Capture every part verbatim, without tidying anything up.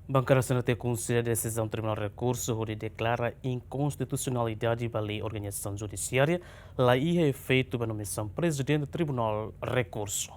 Bankada C N R T konsidera desizaun Tribunál Rekursu hodi deklara inkonstitusionalidade ba lei organizasaun judisiária la iha efeitu ba nomeasaun Prezidente Tribunál Rekursu.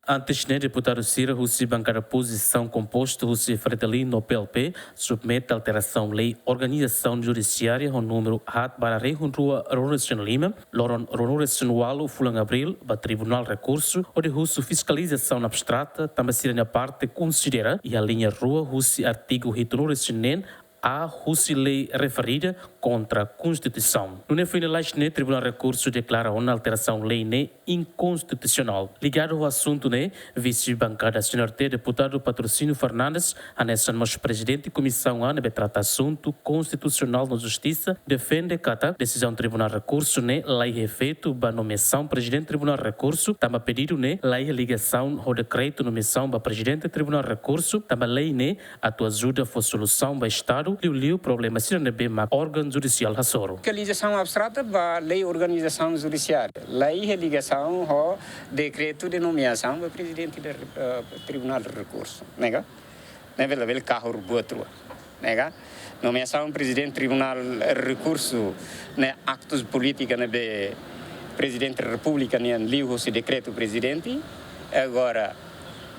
Antes ne'e, deputadu sira husi bankada opozisaun kompostu husi Fretilin no P L P submete alterasaun lei organizasaun judisiária ho númeru haat barra rihun rua ruanulu-resin-lima, loron ruanulu-resin-ualu fulan Abríl, ba Tribunál Rekursu hodi husu fiskalizasaun abstrata, tanba sira-nia parte konsidera iha liña rua husi artigu hitunulu-resin-neen A husi lei referida kontra Konstituisaun. Nune'e foin lalais ne'e, Tribunál Rekursu deklara ona alterasaun lei ne'e inkonstitusionál. Ligadu ho asuntu ne'e, vise bankada C N R T, deputadu Patrocínio Fernandes, hanesan mós prezidente Komisaun A ne'ebé trata asuntu konstitusionál no justisa, defende katak desizaun Tribunál Rekursu ne'e la iha efeitu ba nomeasaun Prezidente Tribunál Rekursu, tanba pedidu ne'e la iha ligasaun ho dekretu nomeasaun ba Prezidente Tribunál Rekursu, tanba lei ne'e atu ajuda fó solusaun ba Estadu, liuliu problema sira ne'ebé mak órgaun judisiál hasoru. Fiskalizasaun abstrata ba lei organizasaun judisiária la iha ligasaun ho dekretu de nomeasaun ba Prezidente de, eh, Tribunál Rekursu, ne'e ka? Ne'e bele, bele kahur buat rua, ne'e ka? Nomeasaun Prezidente Tribunál Rekursu ne'e aktus polítika ne'ebé Prezidente Repúblika nian liu husi dekretu Prezidente. Agora,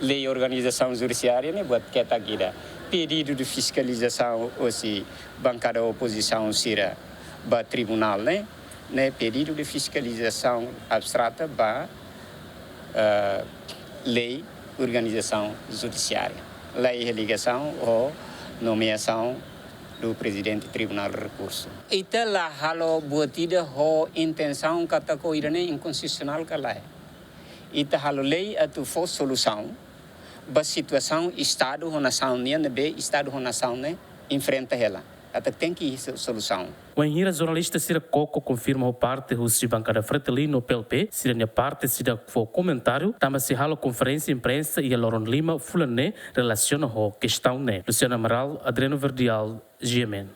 lei organizasaun judisiária ne'e buat ketak ida. Pedidu de fiskalizasaun husi bankada opozisaun sira ba tribunál ne'e, ne'e pedidu de fiskalizasaun abstrata ba, eh, lei organizasaun judisiária. La iha ligasaun ho nomeasaun do Prezidente Tribunál Rekursu. Ita la halo buat ida ho intensaun katak ida ne'e inkonstitusionál ka lae. Ita halo lei atu fó solusaun ba situasaun Estadu ho nasaun nian ne'ebé Estadu ho nasaun ne'e enfrenta hela. Katak tenke iha so-, solusaun. Wainhira jornalista sira koko konfirma ho parte husi bankada Fretilin no P L P, sira-nia parte seidauk fó komentáriu, tanba sei halo konferénsia imprensa iha loron lima fulan ne'e relasiona ho kestaun ne'e. Luciano Amaral, Adriano Verdial, G M N.